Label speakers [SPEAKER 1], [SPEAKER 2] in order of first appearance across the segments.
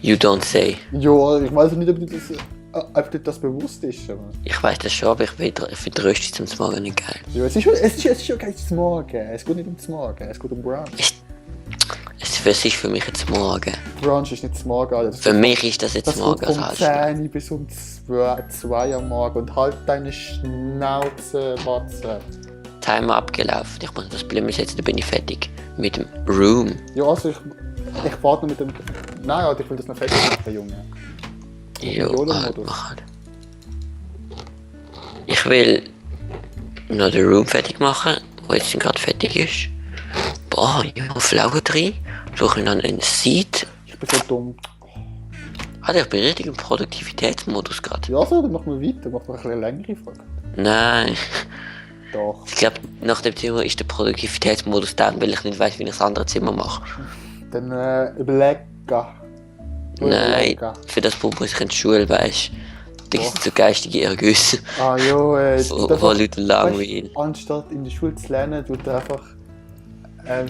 [SPEAKER 1] You don't say.
[SPEAKER 2] Ja, ich weiß nicht, ob dir das bewusst ist. Aber...
[SPEAKER 1] Ich weiß das schon, aber ich finde Rösti zum Morgen nicht geil.
[SPEAKER 2] Ja, es ist schon geil zum Morgen. Es geht nicht um zum Morgen, es geht um Brunch.
[SPEAKER 1] Es ist für mich jetzt Morgen.
[SPEAKER 2] Brunch ist nicht zum Morgen, Alter.
[SPEAKER 1] Für mich ist das jetzt
[SPEAKER 2] das
[SPEAKER 1] Morgen.
[SPEAKER 2] Das geht von 10 bis um 2 am Morgen und halt deine Schnauze, Watze.
[SPEAKER 1] Timer abgelaufen. Ich muss das Blümchen setzen, dann bin ich fertig. Mit dem Room.
[SPEAKER 2] Ja, also ich warte noch mit dem... Nein, Alter, ich will das noch fertig machen, Junge.
[SPEAKER 1] Jo, mach halt. Ich will noch den Room fertig machen, wo jetzt gerade fertig ist. Boah, ich habe Flower drin. Suche ich dann einen Seed.
[SPEAKER 2] Ich bin so dumm.
[SPEAKER 1] Alter, ich bin richtig im Produktivitätsmodus gerade.
[SPEAKER 2] Ja, so, dann machen wir weiter. Mach noch eine längere Frage.
[SPEAKER 1] Nein.
[SPEAKER 2] Doch.
[SPEAKER 1] Ich glaube, nach dem Zimmer ist der Produktivitätsmodus down, weil ich nicht weiß, wie ich das andere Zimmer mache.
[SPEAKER 2] Dann überlegen.
[SPEAKER 1] Nein, für das Buch muss ich in die Schule, weißt du. Das sind so geistige Ergüsse.
[SPEAKER 2] Ah jo,
[SPEAKER 1] wo Leute langweilen.
[SPEAKER 2] Anstatt in der Schule zu lernen, tut er einfach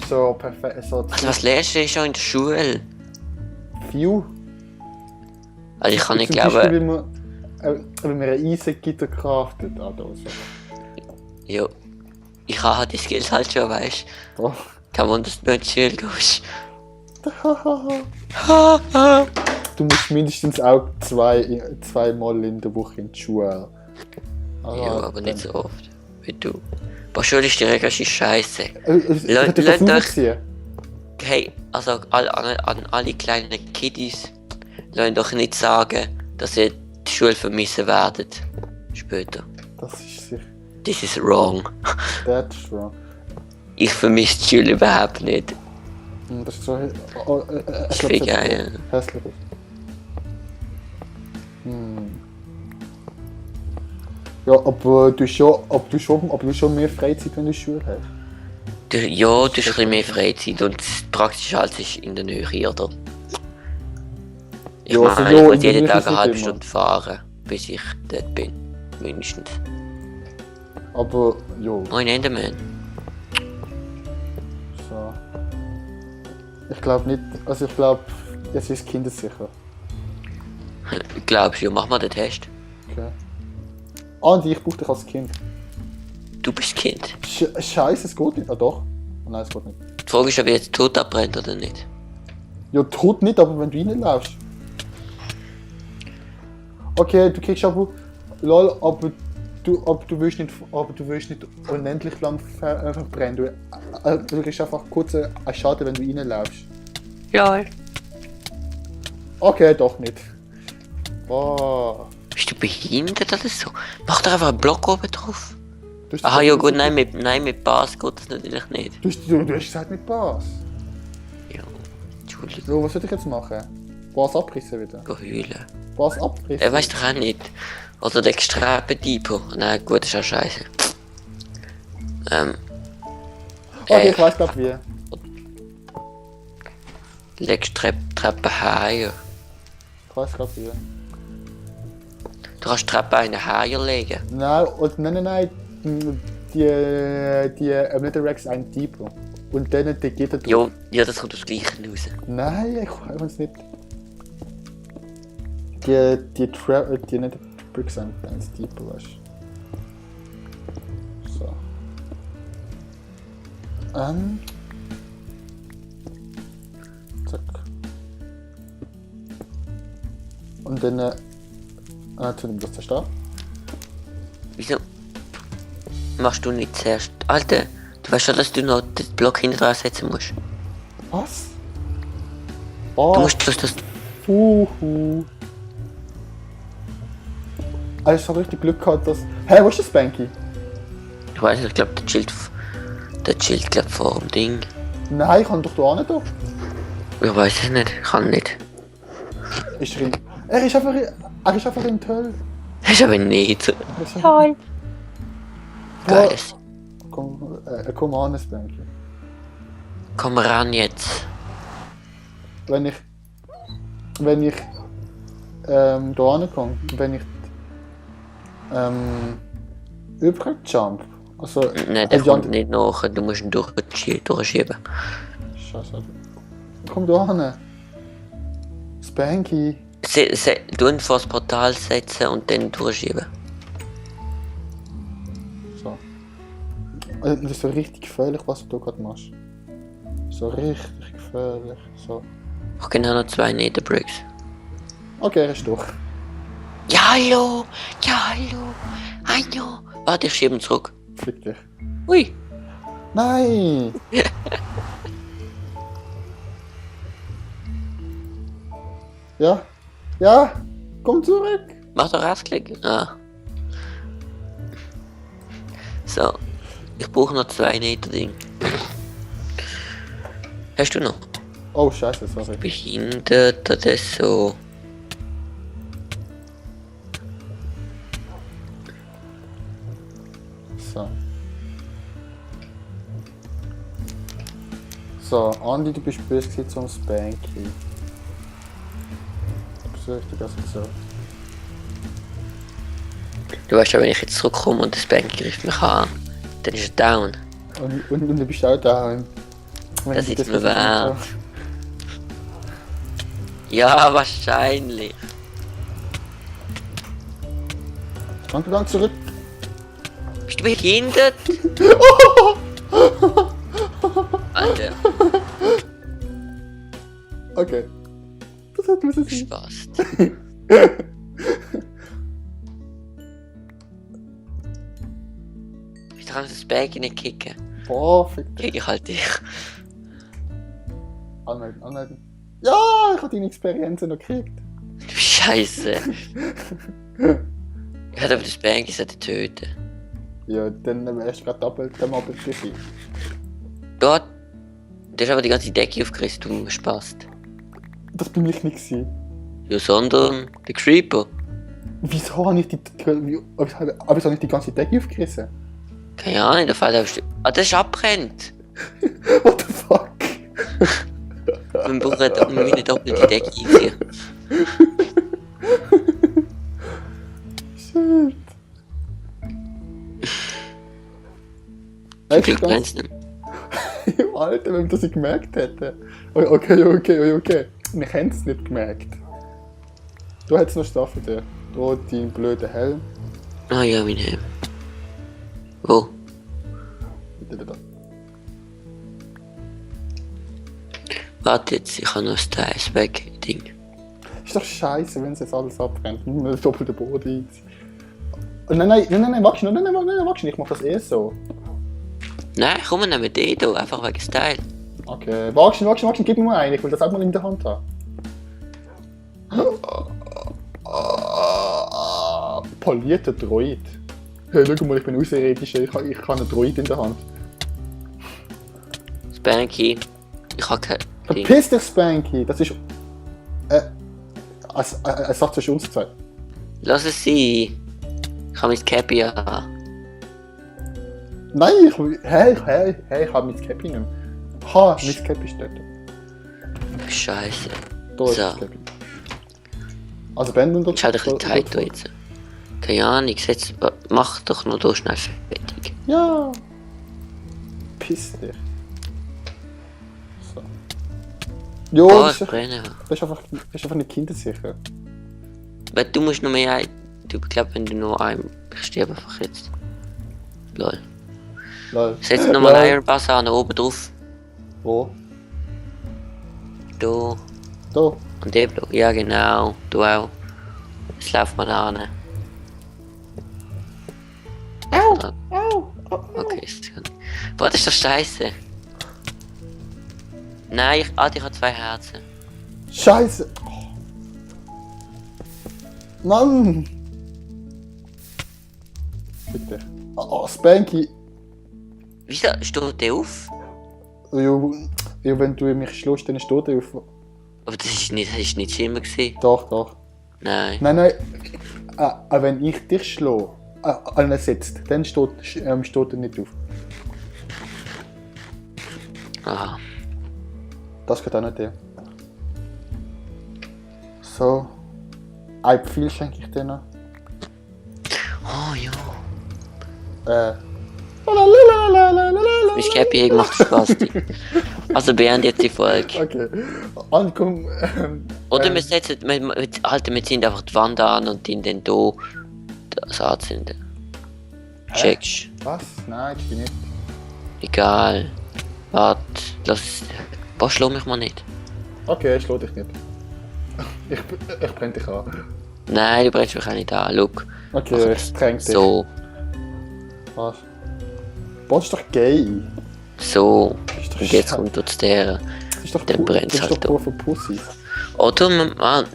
[SPEAKER 2] so perfekt. So
[SPEAKER 1] also was lernst du schon in der Schule?
[SPEAKER 2] Few.
[SPEAKER 1] Also ich kann nicht
[SPEAKER 2] Zum Beispiel,
[SPEAKER 1] glauben...
[SPEAKER 2] wenn man eine Eisengitter craftet, also.
[SPEAKER 1] Ja. Ich habe halt die Skills halt schon, weißt du.
[SPEAKER 2] Oh.
[SPEAKER 1] Kein Wunder, dass du nicht in die Schule gehst.
[SPEAKER 2] Du musst mindestens auch zweimal in der Woche in die Schule. Also,
[SPEAKER 1] ja, aber nicht so oft wie du. Boah, Schule ist direkt als Scheiße.
[SPEAKER 2] Lasst euch...
[SPEAKER 1] Hey, also an alle kleinen Kiddies, lasst doch nicht sagen, dass ihr die Schule vermissen werdet. Später.
[SPEAKER 2] Das ist sicher.
[SPEAKER 1] This is wrong.
[SPEAKER 2] That's wrong.
[SPEAKER 1] Ich vermisse die Schule überhaupt nicht.
[SPEAKER 2] Das ist so...
[SPEAKER 1] Ich finde geil.
[SPEAKER 2] Hässlich. Ja, aber du schon mehr Freizeit, wenn du Schule hast.
[SPEAKER 1] Ja, du hast ein bisschen mehr Freizeit und praktisch als ich in der Nähe, oder? Ich meine, ich muss jeden Tag eine halbe Stunde fahren, bis ich dort bin. Mindestens.
[SPEAKER 2] Aber, jo.
[SPEAKER 1] Moin Enderman.
[SPEAKER 2] So. Ich glaube nicht, also ich glaube, jetzt ist kindersicher.
[SPEAKER 1] Glaubst du, mach mal den Test.
[SPEAKER 2] Okay. Andi, ich brauche dich als Kind.
[SPEAKER 1] Du bist Kind.
[SPEAKER 2] Scheiße, es geht nicht. Ah doch. Oh, nein, es geht nicht.
[SPEAKER 1] Die Frage ist, ob jetzt tot abbrennt oder nicht.
[SPEAKER 2] Ja, tot nicht, aber wenn du reinlaufst. Okay, du kriegst aber... Lol, aber du willst nicht unendlich lang verbrennen. Du kriegst einfach kurz einen Schaden, wenn du reinlaufst.
[SPEAKER 1] Ja.
[SPEAKER 2] Okay, doch nicht. Oh.
[SPEAKER 1] Bist du behindert oder so? Mach doch einfach einen Block oben drauf. Aha, ja gut, nein, mit Bass geht das natürlich nicht.
[SPEAKER 2] Du hast gesagt mit Bass.
[SPEAKER 1] Ja, Entschuldigung.
[SPEAKER 2] So, was soll ich jetzt machen? Bass abrissen wieder?
[SPEAKER 1] Go heulen.
[SPEAKER 2] Bass abrissen?
[SPEAKER 1] Er weiß doch auch nicht. Oder der gestrebte Typo. Nein, gut, ist auch scheiße.
[SPEAKER 2] Okay, ich weiß grad wie.
[SPEAKER 1] Legst Treppe heim.
[SPEAKER 2] Ich weiß grad wie.
[SPEAKER 1] Du kannst die Treppe einen Haier legen.
[SPEAKER 2] Nein. Die Netherrex ein Typo. Und dann die Gitter drauf.
[SPEAKER 1] Ja, das kommt aufs Gleiche raus.
[SPEAKER 2] Nein, ich weiß nicht. Die Netherbricks ein Typo, weißt du. So. Zack. Und dann das ist da.
[SPEAKER 1] Wieso machst du nicht zuerst? Alter, du weißt schon, dass du noch den Block hinten dran setzen musst.
[SPEAKER 2] Was?
[SPEAKER 1] Du musst das...
[SPEAKER 2] Also ich habe richtig Glück gehabt, dass... Hä, wo ist das Banky?
[SPEAKER 1] Ich weiß nicht, ich glaube, der chillt glaub, vor dem Ding.
[SPEAKER 2] Nein, ich kann doch da nicht da.
[SPEAKER 1] Ich weiß es nicht, ich kann nicht.
[SPEAKER 2] Er ist einfach in Töll.
[SPEAKER 1] Das ist aber nicht.
[SPEAKER 2] Toll.
[SPEAKER 1] Geil.
[SPEAKER 2] Komm an, das Banky.
[SPEAKER 1] Komm ran jetzt.
[SPEAKER 2] Wenn ich da ankomme, wenn ich überjump, also...
[SPEAKER 1] Nein, der kommt nicht nach, du musst ihn durchschieben.
[SPEAKER 2] Scheiße. Komm da hin. Spanky.
[SPEAKER 1] Du ihn vor das Portal setzen und dann durchschieben.
[SPEAKER 2] So. Also, das ist so richtig gefährlich, was du gerade machst. So richtig gefährlich. So.
[SPEAKER 1] Ich genau noch 2 Netherbricks.
[SPEAKER 2] Okay, er ist durch.
[SPEAKER 1] Ja, hallo! Ja, hallo! Hallo! Warte, ich schiebe ihn zurück.
[SPEAKER 2] Fick dich.
[SPEAKER 1] Ui!
[SPEAKER 2] Nein! Ja? Ja? Komm zurück!
[SPEAKER 1] Mach doch Rechtsklick. Ah. So. Ich brauche noch 2 Nether-Ding. Hast du noch?
[SPEAKER 2] Oh, scheiße, sorry.
[SPEAKER 1] Behindert oder so?
[SPEAKER 2] So. So, Andi, du bist böse gewesen zum Spanky. So richtig, also so.
[SPEAKER 1] Du weißt ja, wenn ich jetzt zurückkomme und das Bank greift mich an, dann ist er down.
[SPEAKER 2] Und du bist auch da.
[SPEAKER 1] Das ist mir wert. Ja, wahrscheinlich.
[SPEAKER 2] Komm du dann zurück.
[SPEAKER 1] Bist du behindert? Alter,
[SPEAKER 2] Okay. Das hat müssen sein.
[SPEAKER 1] Spaß. Ich kann das Bag nicht kicken.
[SPEAKER 2] Boah, fick dich.
[SPEAKER 1] Kick ich halt dich.
[SPEAKER 2] Anmelden, anmelden. Ja, ich habe deine Experienzen noch gekriegt.
[SPEAKER 1] Du Scheiße. Ich hätte aber das Bag töten.
[SPEAKER 2] Ja, dann wärst du gerade doppelt gewesen.
[SPEAKER 1] Dort. Du hast aber die ganze Decke aufgerissen, du Spaß.
[SPEAKER 2] Das bin ich nicht gewesen.
[SPEAKER 1] Ja, sondern der Creeper.
[SPEAKER 2] Wieso habe ich aber ich die ganze Decke aufgerissen?
[SPEAKER 1] Keine Ahnung, der Fall hast du. Ah, das ist abbrennt.
[SPEAKER 2] What the fuck?
[SPEAKER 1] Wir brauchen eine doppelte Decke einziehen.
[SPEAKER 2] Shit.
[SPEAKER 1] Zum Glück brennt's nicht.
[SPEAKER 2] Alter, wenn man das nicht gemerkt hätte. Okay. Ich hätte es nicht gemerkt. Du hättest noch Strafe dir. Da dein blöder Helm.
[SPEAKER 1] Ah ja, mein Helm. Wo?
[SPEAKER 2] Da.
[SPEAKER 1] Warte jetzt, ich habe noch das Back-Ding.
[SPEAKER 2] Ist doch scheiße, wenn es jetzt alles abbrennt. Nur doppelte Boden. Nein, wachsen, ich mach das eh so.
[SPEAKER 1] Nein, komm, wir nehmen den hier, einfach wegen Style.
[SPEAKER 2] Okay, wachsen, gib mir mal einen, ich will das auch mal in der Hand haben. Polierter Droid. Hey, schau mal, ich bin außerirdischer, ich habe einen Droid in der Hand.
[SPEAKER 1] Spanky. Ich habe kein Ding.
[SPEAKER 2] Verpiss dich, Spanky! Das ist. Eine Sache zwischen uns zwei.
[SPEAKER 1] Lass es sein. Ich habe mein Cappy an.
[SPEAKER 2] Nein, ich habe mein Cappy nicht mehr. Mein Cappy steht da.
[SPEAKER 1] Scheiße.
[SPEAKER 2] Da ist
[SPEAKER 1] So.
[SPEAKER 2] das Cappy. Also, wenn du
[SPEAKER 1] Ist halt ein bisschen tight hier jetzt. Keine Ahnung, mach doch noch da schnell fertig.
[SPEAKER 2] Ja! Piss dich. So. Jo,
[SPEAKER 1] Oh,
[SPEAKER 2] das
[SPEAKER 1] ich brenne.
[SPEAKER 2] ist einfach nicht kindersicher.
[SPEAKER 1] Aber du musst noch mehr ein. Ich glaube, wenn du nur einen. Ich sterbe einfach jetzt. Lol.
[SPEAKER 2] Lol.
[SPEAKER 1] Setz nochmal einen Iron Bass an, oben drauf.
[SPEAKER 2] Wo?
[SPEAKER 1] Da.
[SPEAKER 2] Da.
[SPEAKER 1] Und der Blau. Ja, genau. Du auch. Jetzt laufen wir da hin. Okay, ist gut. Boah, das ist doch scheiße. Nein, ich habe 2 Herzen.
[SPEAKER 2] Scheiße! Mann! Bitte. Oh, Spanky!
[SPEAKER 1] Wieso steht der auf?
[SPEAKER 2] Ja, wenn du mich schlägst, dann steht er auf.
[SPEAKER 1] Aber das ist nicht schlimmer gewesen.
[SPEAKER 2] Doch.
[SPEAKER 1] Nein.
[SPEAKER 2] Nein. Wenn ich dich schlage, sitzt, dann steht er nicht auf.
[SPEAKER 1] Aha.
[SPEAKER 2] Das geht auch nicht dir. So. Ein Pfeil schenke ich dir noch.
[SPEAKER 1] Oh ja.
[SPEAKER 2] Lalalalalalala.
[SPEAKER 1] Mein Cappy macht Spaß. Also beenden jetzt die Folge.
[SPEAKER 2] Okay. Ankommen.
[SPEAKER 1] Oder wir setzen, wir ziehen einfach die Wand an und ihn dann hier das anzünden. Checkst.
[SPEAKER 2] Was? Nein, ich bin nicht.
[SPEAKER 1] Egal. Warte, lass. Boah, schlau mich mal nicht.
[SPEAKER 2] Okay, ich schlage dich nicht. Ich brenne dich an.
[SPEAKER 1] Nein, du brennst mich auch nicht an. Look.
[SPEAKER 2] Okay, ich tränke dich.
[SPEAKER 1] So,
[SPEAKER 2] Was? Boah, das ist doch gay.
[SPEAKER 1] so.
[SPEAKER 2] Das ist doch
[SPEAKER 1] Und jetzt
[SPEAKER 2] scheiße.
[SPEAKER 1] kommt dort der.
[SPEAKER 2] Das ist doch
[SPEAKER 1] dann brennt's
[SPEAKER 2] das ist
[SPEAKER 1] halt
[SPEAKER 2] doch pur für Pussys.
[SPEAKER 1] Oder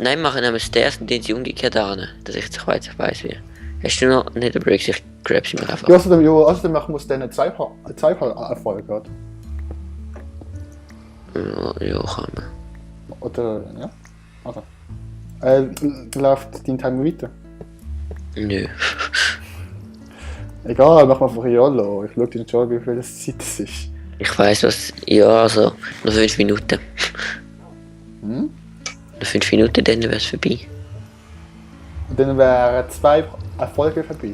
[SPEAKER 1] nein, machen wir Stairs und den sie umgekehrt an. Dass ich jetzt weiss wie. Hast du noch nicht Bricks? Ich grab sie mir einfach.
[SPEAKER 2] Ja, außerdem machen wir es dann eine Zweifall-Erfolg, oder?
[SPEAKER 1] Ja, kann man.
[SPEAKER 2] Oder, ja? Also. Läuft dein Timer weiter?
[SPEAKER 1] Nö.
[SPEAKER 2] Egal, mach mal einfach YOLO. Ich schau dir nicht schon, wie viel Zeit es ist.
[SPEAKER 1] Ich weiss was. Ja, also. Noch 5 Minuten.
[SPEAKER 2] Hm?
[SPEAKER 1] Noch 5 Minuten, dann wär's vorbei.
[SPEAKER 2] Und dann wären 2 Erfolge vorbei.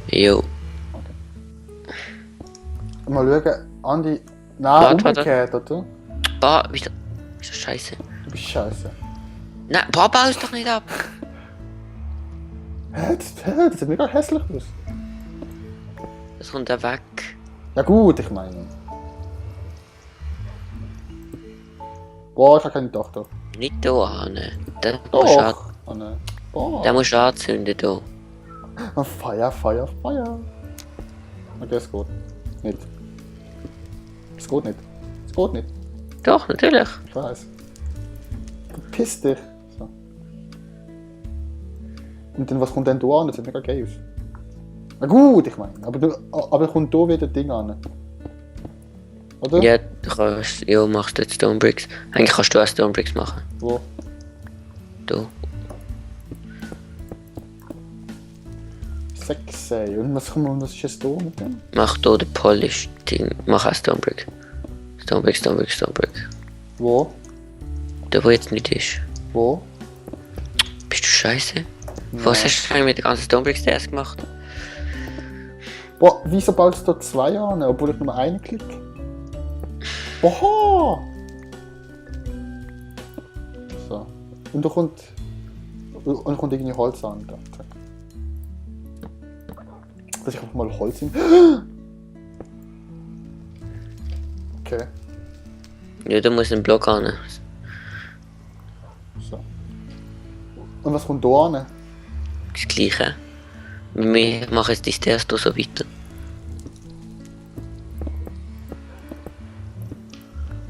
[SPEAKER 1] Jo.
[SPEAKER 2] Mal schauen, Andi. Nein,
[SPEAKER 1] Warte.
[SPEAKER 2] umgekehrt, oder?
[SPEAKER 1] Bah, wieso scheiße?
[SPEAKER 2] Du bist scheiße.
[SPEAKER 1] Nein, baue es doch nicht ab.
[SPEAKER 2] Hä, das sieht mega hässlich aus.
[SPEAKER 1] Das kommt da weg.
[SPEAKER 2] Ja gut, ich meine. Boah, ich habe keine Tochter.
[SPEAKER 1] Nicht da an. Den musst du an-
[SPEAKER 2] Oh nein. Boah.
[SPEAKER 1] den musst du anzünden da.
[SPEAKER 2] Oh, Feuer. Okay, es geht. Nicht. Es geht nicht. Es geht nicht.
[SPEAKER 1] Doch, natürlich.
[SPEAKER 2] Ich weiß. Verpiss dich. So. Und dann, was kommt denn da an? Das sieht mega geil aus. Na gut, ich meine. Aber kommt da wieder Ding an. Oder?
[SPEAKER 1] Ja, du kannst. Ja, machst du jetzt Stonebricks. Eigentlich kannst du auch Stonebricks machen.
[SPEAKER 2] Wo?
[SPEAKER 1] Da.
[SPEAKER 2] 6, ey. Und was ist jetzt da mit dem?
[SPEAKER 1] Mach da den Polish-Ding. Mach auch Stonebrick. Stonebrick.
[SPEAKER 2] Wo?
[SPEAKER 1] Da wo jetzt nicht ist.
[SPEAKER 2] Wo?
[SPEAKER 1] Bist du scheiße? Was hast du eigentlich mit den ganzen Stonebricks gemacht?
[SPEAKER 2] Boah, wieso baust du da 2 an, obwohl ich nur einen klicke? Boah! So. Und da kommt irgendwie Holz an. Da. Zack. Dass ich einfach mal Holz in. Okay,
[SPEAKER 1] Ja, da muss ein Block an.
[SPEAKER 2] so. Und was kommt da an?
[SPEAKER 1] Das gleiche. Wir machen jetzt die Stairs da so weiter.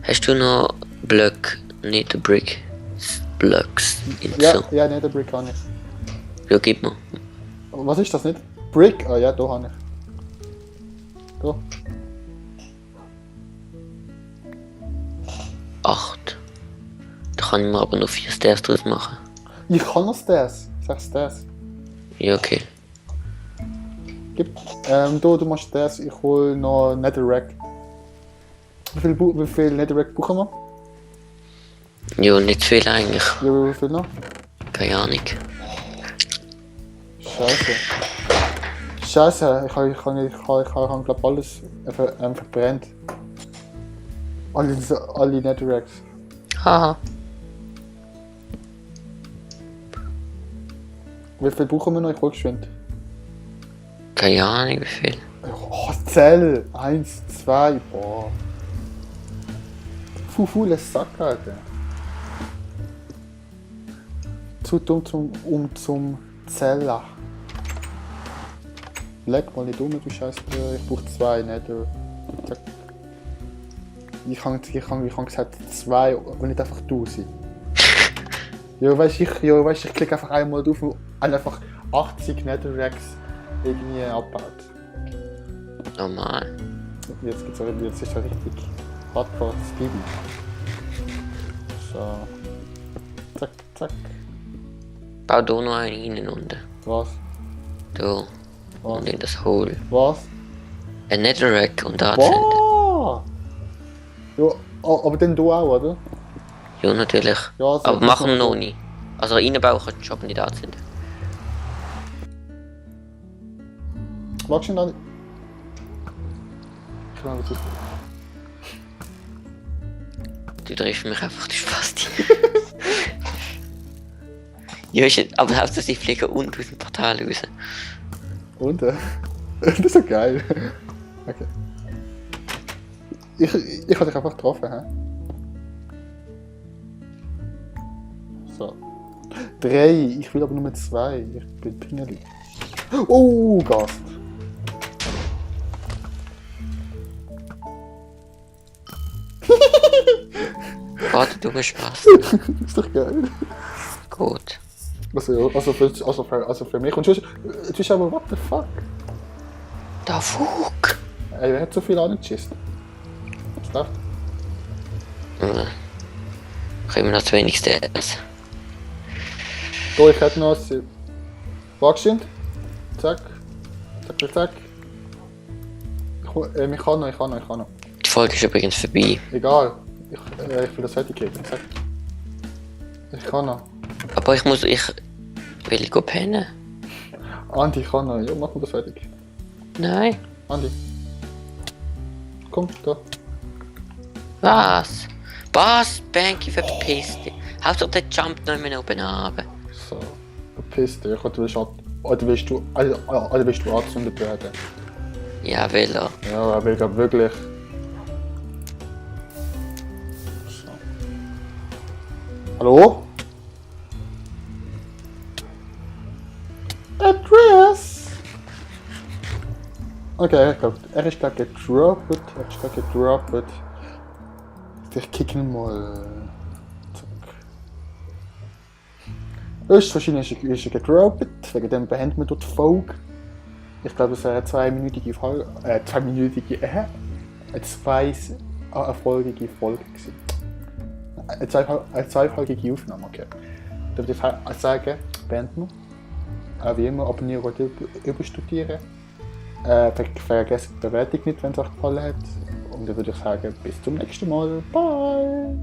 [SPEAKER 1] Hast du noch Blöcke, nicht Brick? Blocks.
[SPEAKER 2] Ja,
[SPEAKER 1] So.
[SPEAKER 2] ja, nicht der Brick habe ich.
[SPEAKER 1] Ja, gib mir.
[SPEAKER 2] Was ist das nicht? Brick? Ah ja, da habe ich. Da.
[SPEAKER 1] 8. Da kann ich mir aber noch 4 Stairs draus machen.
[SPEAKER 2] Ich kann noch Stairs. 6 Stairs.
[SPEAKER 1] Ja, okay.
[SPEAKER 2] Gib. Du machst Stairs, ich hol noch Netherrack. Wie viel Netherrack brauchen wir?
[SPEAKER 1] Ja, nicht viel eigentlich.
[SPEAKER 2] Ja, wie viel noch?
[SPEAKER 1] Keine Ahnung.
[SPEAKER 2] Scheiße, ich glaube alles verbrennt. Alle Netherracks.
[SPEAKER 1] Haha.
[SPEAKER 2] Wie viel brauchen wir noch? Ich hol geschwind.
[SPEAKER 1] Keine Ahnung wie viel.
[SPEAKER 2] Oh, Zell! 1, 2, boah. Faules Sack, Alter. Zu dumm zum Zählen. Leck mal nicht um, du Scheiße. Ich brauch 2 Nether. Zack. Ich kann gesagt 2 und nicht einfach 1000. Ja, weißt du, ich klicke einfach einmal drauf und einfach 80 Netherracks irgendwie abbaut.
[SPEAKER 1] Normal.
[SPEAKER 2] Jetzt ist es richtig hardcore Speedy. So. Zack.
[SPEAKER 1] Bau da noch einen rein unten.
[SPEAKER 2] Was?
[SPEAKER 1] Da.
[SPEAKER 2] Was?
[SPEAKER 1] Und in das Hole.
[SPEAKER 2] Was?
[SPEAKER 1] Ein Netherrack und anzünden.
[SPEAKER 2] Boah! Ja, aber dann du auch, oder?
[SPEAKER 1] Ja, natürlich.
[SPEAKER 2] Ja, also
[SPEAKER 1] Aber machen wir noch nicht. Also reinbauen kannst du aber nicht anzünden.
[SPEAKER 2] Magst du dann? Keine Ahnung, was das ist.
[SPEAKER 1] Du triffst mich einfach, du Spasti. Ja, aber Hauptsache sie fliegen unten aus dem Portal raus.
[SPEAKER 2] Und? Das ist so geil. Okay. Ich habe dich einfach getroffen, hä? So. 3, ich will aber nur 2. Ich bin Pingeli. Oh, Gast.
[SPEAKER 1] Warte, du bist Spaß.
[SPEAKER 2] Ist doch geil.
[SPEAKER 1] Gut.
[SPEAKER 2] Also für mich. Und sonst ist aber, what the fuck?
[SPEAKER 1] Da Fug.
[SPEAKER 2] Ey, wer hat so viel angeschissen? Was läuft?
[SPEAKER 1] Ich habe noch zu wenig Stairs.
[SPEAKER 2] So, ich hätte noch ein... Wagstund. Zack. Zack, zack. Ich kann noch.
[SPEAKER 1] Die Folge ist übrigens vorbei.
[SPEAKER 2] Egal. Ich will das fertig kriegen. Zack. Ich kann noch.
[SPEAKER 1] Aber ich will go pennen.
[SPEAKER 2] Andi, ich kann noch. Ja, mach mir das fertig.
[SPEAKER 1] Nein.
[SPEAKER 2] Andi. Komm, da.
[SPEAKER 1] Was? Was? Banky, verpiss dich. Hauptsache der jumpt noch immer oben runter.
[SPEAKER 2] So. Verpiss dich. Oder willst du angezündet werden?
[SPEAKER 1] Ja, will er.
[SPEAKER 2] Ja, er will glaub wirklich. So. Hallo? Address! Okay, er ist glaub gedroppt. Ich kick ihn mal. Zack. Höchstwahrscheinlich ist er gedroppt, wegen dem beenden wir dort die Folge. Ich glaube, es wäre eine zweiminütige Folge gewesen. Eine zweifolgige Aufnahme, okay. Dann würde ich sagen, beenden wir. Wie immer, abonnieren oder überstudieren. Vergesst die Bewertung nicht, wenn es euch gefallen hat. Und dann würde ich sagen, bis zum nächsten Mal. Bye!